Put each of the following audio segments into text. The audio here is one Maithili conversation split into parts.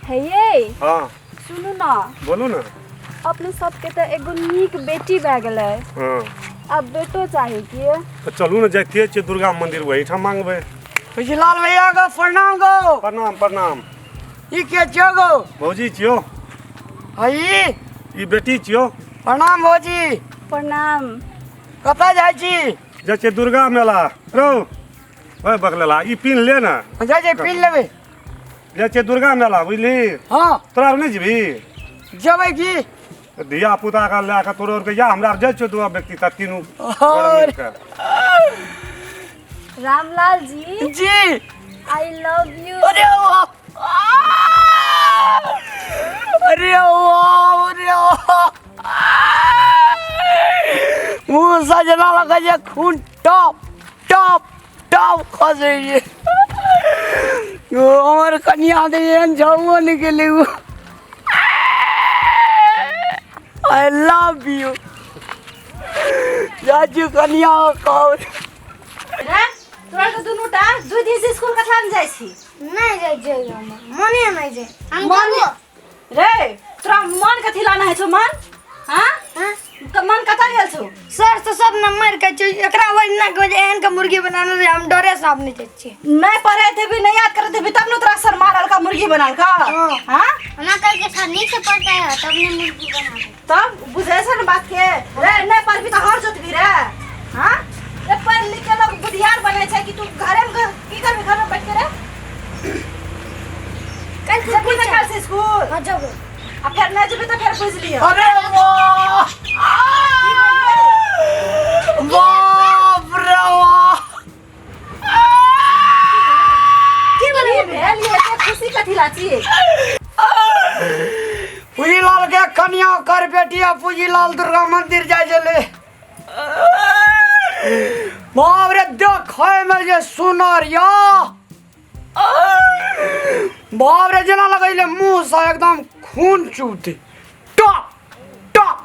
हे ये। हाँ। सुनू ना। बोलू ना। अपने सबके तऽ एगो नीक बेटी भए गेलै। हाँ। आब बेटो चाही की? तऽ चलू ने, जाइते छियै दुर्गा मंदिर, वही ठाम मांगबै। खुशीलाल भैया गो प्रणाम गो। प्रणाम प्रणाम। ई के छियो गो? भौजी छियो। हाँ, ई? ई बेटी छियो। प्रणाम भौजी। प्रणाम। कतऽ जाइ छी? जाइ छियै दुर्गा मेला। रौ ओए बकलेला, ई पिन ले ना। जाइ छियै, पिन लेबै। जाइ छियै दुर्गा मेला, बुझली? हाँ। तोरा आर नहि जेबही? जेबै की? धिया पुता के लए कऽ तोरो आरके या हमरा आर जाइ छियौ दू व्यक्ति तऽ तीनू और मिलके। Ramlal ji. Ji. I love you. अरे वाह, अरे वाह, अरे वाह, मुँह से जेना लगै छै खून टप टप टप खसै छै। ओ हमर कनिया तऽ एहन झमो नहि गेलै। I love you. जाइ छी कनिया कहू। रे तोरा के दुनू टा 2 दिन से स्कूल कथला ने जाइ छी? नहि जाइ छियै हम, मने नहि छै। हम मन जेबो। रे तोरा मन कथी लाना है छौ मन? हाँ? हाँ? मन कतऽ गेल छौ? सर से सब नंबर के छै, एकरा वजह ना के एहन के मुर्गी बनाने रहे, हम डरे से आब नहि जाइ छियै। नहीं पढ़े थे भी, नहीं याद करे थे भी, तब न तोरा सर मारल का मुर्गी बनाल का। हाँ। हाँ? हमरा कल के सर नीक से पढ़ता है तब ने मुर्गी बना दे। तब बुझे छै ने बात के। रे नहीं पढ़बी तो हर जोतबी रे। हाँ? रे पढ़ लिख के लोग बुधियार बने छै कि तू घरे में की करबी घर में बैठ के रे? कल से जेबी ना कल से स्कूल? हाँ, जेबो। आ फेर नहीं जेबी तो फेर बुझ लियो। अरे वाह, बाप रे वाह। की भेल ये? एते खुशी कथी ला छी? पूजीलाल के कनिया कर बेटिया पूजीलाल दुर्गा मंदिर जाइ छलै। बाप रे, देखै में जे सुनर या, बाप रे, जेना लगैले मुँह से एकदम खून चूते टप टप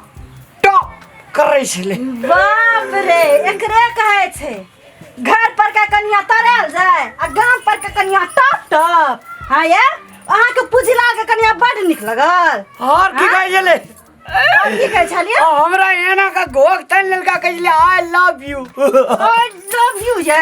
टप करै छलै। बाप रे, एकरे कहै छै घर पर के कनिया तरल जाय आ गाम पर के कनिया टप टप। हाँ ये अहाँके पूजला के कनिया बड नीक लगल। और की कहै छलै? और की कहै छलियै? आ हमरा एना का घोक तानि लेलका, कहै छलै I love you. I love you. ये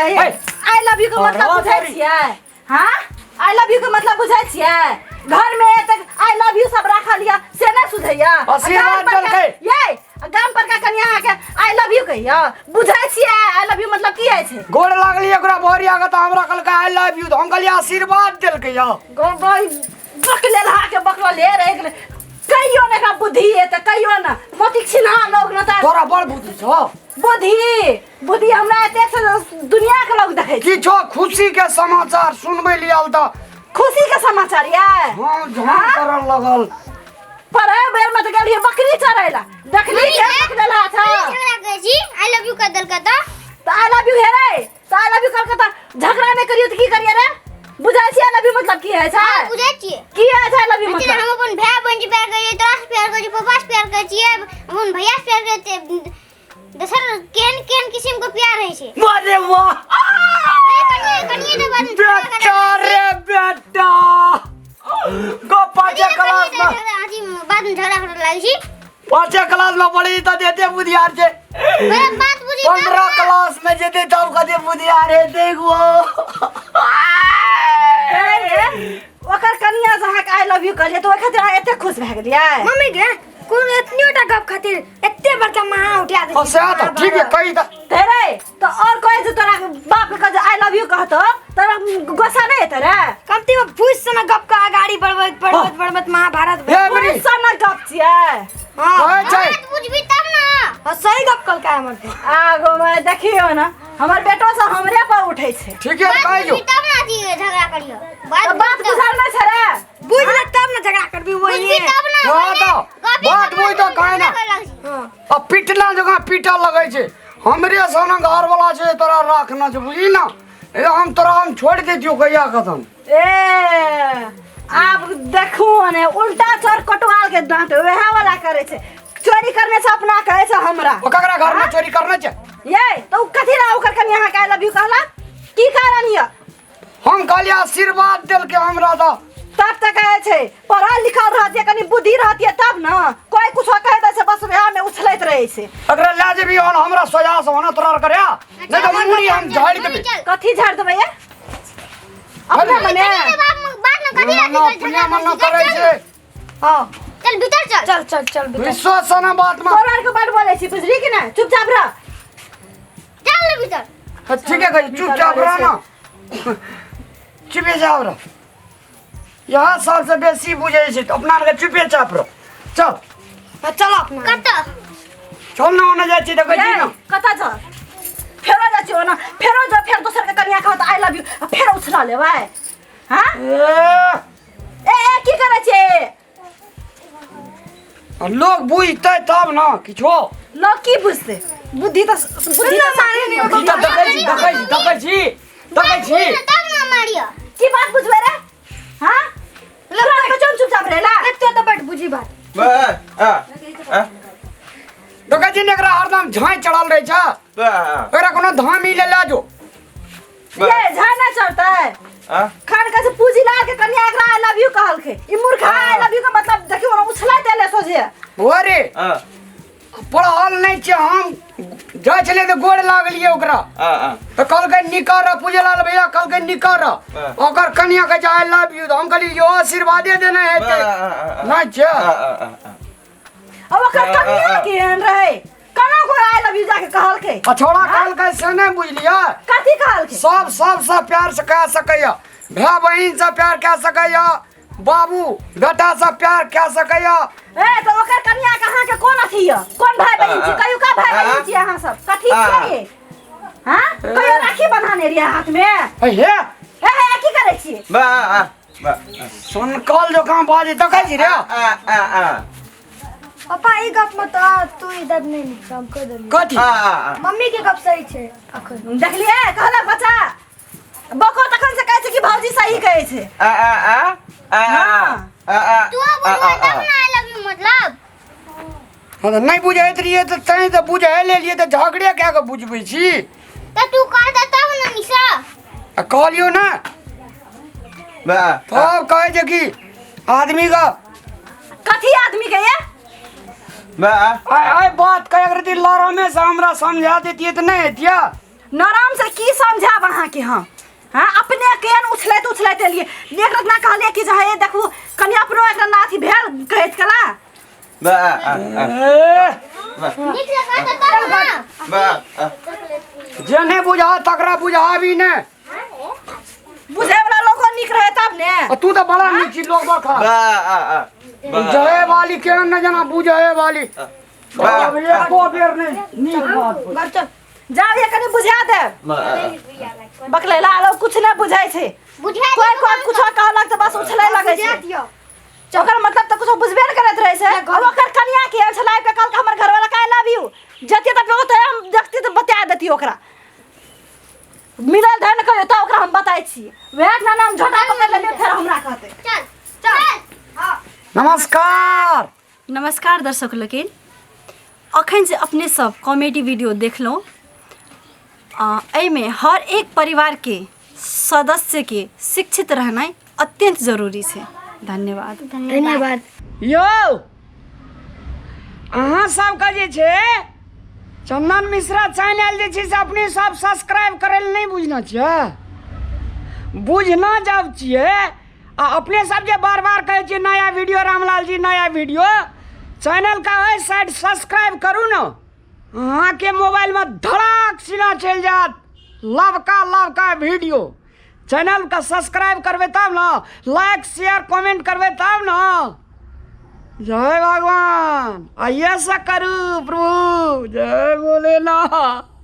I love you के मतलब अरे बुझै बाप रे। छियै? हाँ, I love you के मतलब बुझै छियै? घर में एतेक I love you सब राखल यऽ से नहि सुझैया? आशीर्वाद देलकै। ये गाम पर का कनिया अहाँके I love you कहिया बुझै छियै? I love you मतलब की होइ छै? गोड़ लागली ओकरा भरिया के तऽ हमरा कहलकै I love you, तऽ हम कहलियै आशीर्वाद देलकै यौ। गोबर बकले लहा के बकलो ले रहे गेलै। कहियो ने एकरा बुद्धि एतै, कहियो ने मोती छिन्हा लोग न तऽ। तोरा बड़ बुद्धि छौ। बुद्धि बुद्धि हमरा एतेक से दुनिया के लोग देखै छै। किछो खुशी के समाचार सुनबै लियल तऽ खुशी के समाचार ये? हाँ, झाम करऽ लगल। पढ़े बेर में तऽ गेलियै बकरी चरै ला, देखली के बकले लहा छौ। झगड़ा करै छी, I love you कह देलकै तऽ। तऽ I love you हेरै, तऽ I love you कहलकै तऽ झगड़ा नहि करियौ तऽ की करियै रे? बुझै छियै I love you मतलब की होइ छै? हाँ, बुझै छियै। की होइ छै I love you अथी मतलब? हम अपन भाय बहिन से प्यार करै छियै, तोरा से प्यार करै छियै, पापा से प्यार करै छियै, अपन भैया से प्यार करै छियै, दोसर केहन केहन किसिम के प्यार होइ छै। अरे वाह। अरे कनिए कनिए तऽ बाद में झगड़ा करै बेटा रे बेटा गो, पाँचे कनिए क्लास तऽ में झगड़ा, अथी बाद में झगड़ा करऽ लागै छी। पाँचे क्लास में पढ़ी तऽ एते बुधियार छै। पहिले बात बुझी तब 15 ने। क्लास में जेते तब कते बुधियार हेतै गो। हे, ओकर कनिया से अहाँके I love you कहलियै तऽ ओहि खातिर अहाँ एते खुश भए गेलियै? मम्मी गे, कोन एतनियोटा गप खातिर एते बड़का महा उठा दे? हाँ, सएह तऽ ठीक है कही तऽ। ते रे तऽ और कहै छै तोरा बाप के कह जे I love you कहतो तोरा गुस्सा नहि हेतै रे? कमती में फूस से ना गप के अगाड़ी बढ़बैत बढ़बैत बढ़बैत महाभारत हे बरी। फूस से ना गप छियै। हाँ। कहै छै। बात बुझबी तब ना। हाँ, सही गप कहलकै हमर के। आगो में देखियौ ने, हमर बेटो सब हमरे पर उठै छै। ठीक है बात कहै जो। बुझबी तब ना अथी झगड़ा करियो। बात तऽ बात बुझल नहि छै रे? बुझ ले तब ना झगड़ा करबी वही। बुझबी तब ना। हाँ तऽ बात बुझ तऽ कहै ना। हाँ। आ पिटला जकाँ पीटऽ लगै छै। हमरे सन घर वाला छै तोरा राखना छै, बुझली ना? ए हम तोरा हम छोड़ि दैतियौ कहिया खतम। ए आब देखू ने उल्टा चोर कोटवाल के दांत वएह वाला करे छै। चोरी करने से अपना कहै छै हमरा। ओ ककरा घर में चोरी करने छै? ये तो उ कथी ला ओकर कनिया अहाँके I love you कहला? की कारण यऽ? हम कहलियै आशीर्वाद देलकै हमरा तऽ तब तक कहै छै पढ़ल लिखल रहतियै, कनि बुद्धि रहतियै तब ने। कोइ कुछो कहि दै छै, बस वएह में उछलैत रहै छै। एकरा लए जेबी हन हमरा सोझा से होना तोरा आर करे, नहीं तो मुड़ी हम झाड़ि देबै। कथी झाड़ि देबै ये अपने मने? बात में कथी मनो अपने मनो करै छै। हाँ। चल भीतर चल। चल चल चल भीतर। विश्वास ना बात में। तोरा आर के बड बोलै छी, बुझली कि नहि? चुपचाप रह। चल भीतर। हाँ, ठीक है कही, चुपचाप रह ना, चुपे चाप रह। यहाँ सबसे बेसी बुझै छै तऽ अपना आरके चुपे चाप रह। चल। हाँ, चल अपना। कतऽ? चल ना, ओने जाइ छी, देखै छी ना। कतऽ चल? फेरो जाइ छी ओना, फेरो जो फेर दोसर के कनिया कहत I love you, आ फेर उछला लेबै? हाँ। ए, ए ए की करै छियै? लोग बुझतै तब ना किछो। लोग की बुझतै? बुद्धि तऽ बुद्धि तऽ साथे नहि। ई तऽ देखै छी, देखै छी, देखै छी, देखै छी। तब ना मारियो। की बात बुझबै रे? हाँ, तोरा आरके चुप चुपचाप रहेला। एते तऽ बड बुझी बात। देखै छी ने, एकरा हरदम झाँइ चढ़ल रहै छै। एकरा कोनो धामी ले लए जो। ये झाड़ ना चढ़तै। खान का से पूजी लाल के कन्या एकरा I love you कहलकै, ई मूर्खा I love you के मतलब देखियो ना उछलाइत एलै सोझे। अरे पढ़ल नहि छै। हम जाइ छलियै तऽ गोड़ लागलियै ओकरा, तऽ कहलकै निकर, पूजेलाल भैया कहलकै निकर। ओकर कनिया कहै छै I love you, तऽ हम कहलियै यो आशीर्वादे देने हेतै, नहि छै। अब ओकर कन्या केहन रहै, केना को I love you जाके कहलकै? आ छोड़ा कहलकै से नहि बुझलियै। कथी कहलकै? सब सबसँ प्यार से कए सकैया, भाय बहिन से प्यार कए सकैया, बाबू बेटा से प्यार कए सकैया। ए तऽ ओकर कन्या के अहाँके कोन अथी यऽ? कोन भाई बहिन छी? कहियो का भाई बहिन छी अहाँ सब? कथी छियै? हाँ, कहियो राखी बन्हाने रहियै हाथ में? हे हे हे, की करै छियै? सुनकल जकाँ बाजै देखै छी रे। पापा, ई गप मत आ, तू इधर नहीं निक, हम कह देलियै। कथी? मम्मी के गप सही छै अखन। देखलियै, कहलक बच्चा बको तखन से कहै छै कि भौजी सही कहै छै। हाँ। तू बुझबै तब ना I love you मतलब। हाँ, तऽ नहि बुझैत रहियै तऽ तैं तऽ बुझै लेलियै, तऽ झगड़े कए कऽ बुझबै छी। तऽ तू कहता तब ना निशा। आ कहलियौ ने, तब कहै छै कि आदमी का कथी आदमी के ये? आइ आइ बात कहे रही लरमे से हमरा समझा देतियै तऽ नहि हेतियै। नरम से की समझाब अहाँके हम? हाँ, अपने केहन उछलैत उछलैत एलियै। एक रतना कहलियै कि जे हे देखू कनि अपनो एक रतना अथी भेल कहैत कला। ए, नीक से कहता तब ना। जे नहि बुझा तकरा बुझाबी ने। बुझे वाला लोगो नीक रहे तब ने। आ तू तऽ बड़ा नीक छी, लोग बड़ खराब। बुझे वाली केहन ने जना बुझे वाली बाप रे, एको बेर नहि नीक बात बुझ। घर चल। जाओ ये कनि बुझा दे। बकलेला लोग कुछ नहि बुझै छै। बुझा। कोइ कोइ कुछो कहलक तऽ बस उछलै लगै बुझा छै। दियौ। ओकर मतलब तऽ कुछो बुझबे नहि करैत रहै छै। अब ओकर कनिया के छलै के कहलक हमर घरवाला का I love you, जतियै तऽ ओतऽ हम देखती तऽ बता देती ओकरा। मिलल धन कहियो तऽ ओकरा हम बताइ छी। वएह ना हम झोटा पकड़ लेलियै, फेर हमरा कहतै। चल चल। नमस्कार। नमस्कार दर्शक लोकिन, अखन जे अपने सब कॉमेडी वीडियो देखलहुँ, एहिमे हर एक परिवारके सदस्यके शिक्षित रहनाइ अत्यन्त जरूरी छै। धन्यवाद। धन्यवाद। यौ, अहाँ सबके जे छै चंदन मिश्रा चैनल जे छै से अपने सब सब्सक्राइब करै लए नहि बुझना छियै? बुझना जब छियै आ अपने सब जे बार बार कहै छियै नया वीडियो रामलाल जी नया वीडियो, चैनल का ओहि साइड सब्सक्राइब करू ने, अहाँके मोबाइलमे धड़ाक सीना चलि जायत लवका लवका वीडियो। चैनल का सब्सक्राइब करबै तब ने, लाइक शेयर कमेंट करबै तब ने। जय भगवान, आइए से करू प्रभु, जय भोलेनाथ।